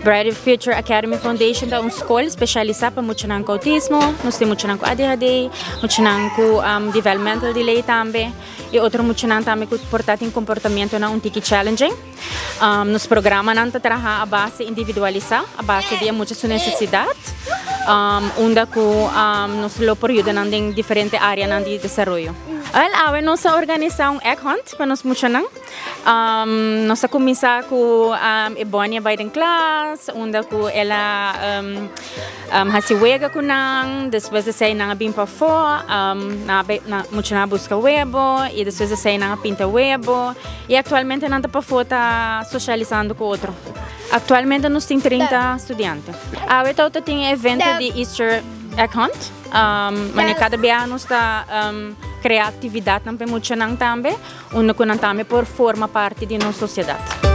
Brighter Future Academy Foundation ta un skol spesialisá pa muchanan ku outismo. Nos tin muchanan ku ADHD, muchanan ku developmental delay tambe i otro muchanan tambe ku por ta tin komportamentonan un tiki challenging. Nos programanan ta traha a base individualisá, a base di e mucha su nesesidat, unda ku nos lo por yuda nan den diferente áreanan di desaroyo. Wèl, awe nos a organisá un egg hunt pa nos muchanan. Nos a kuminsá ku e Bonnie a bai den klas, unda ku el a hasi wega ku nan. Despues di esei nan a bin pafó, nan muchanan a buska webo i despues di esei nan a pinta webo i aktualmente nan ta pafó ta sosialisando ku otro. Aktualmente nos tin 30 studiante. Awe tabata tin e evento di Easter Egg Hunt. Manera kada biaha nos ta krea aktividatnan pa e muchanan tambe. Unda ku nan tambe por forma parti di nos sosiedat.